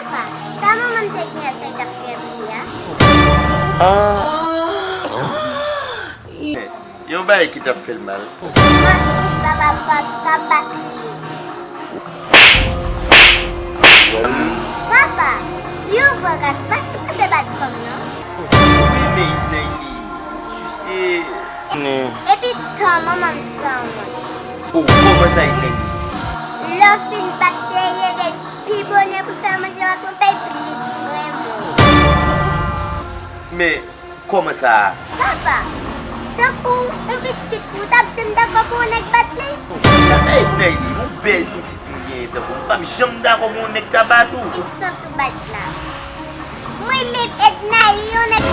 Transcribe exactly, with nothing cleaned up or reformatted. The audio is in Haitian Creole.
Papa, sa manman m te gen yè swa ki t ap fè m ri a? Ah. Yon bagay ki t ap fè l mal. Manti, papa, papa, t ap bat li. Papa, yon vre gas pa sipoze bat fanm, non. Wi, men Inèli, tu sais. Epi tan manman m san mwen. Oh, kòman sa, Inèli? Lè w fin bat li, reve pi bonè pou fè manje w a twonpe l plis vrèman. Men, kòman sa? Papa, tankou yon pitit, ou t ap janm dakò pou yon nèg bat li? Jamè, Inèli, yon bèl pitit m genyen tankou w, m p ap janm dakò pou yon nèg ta bat ou. Ou santi w bat la. Mwen menm, Ednaï, yon nèg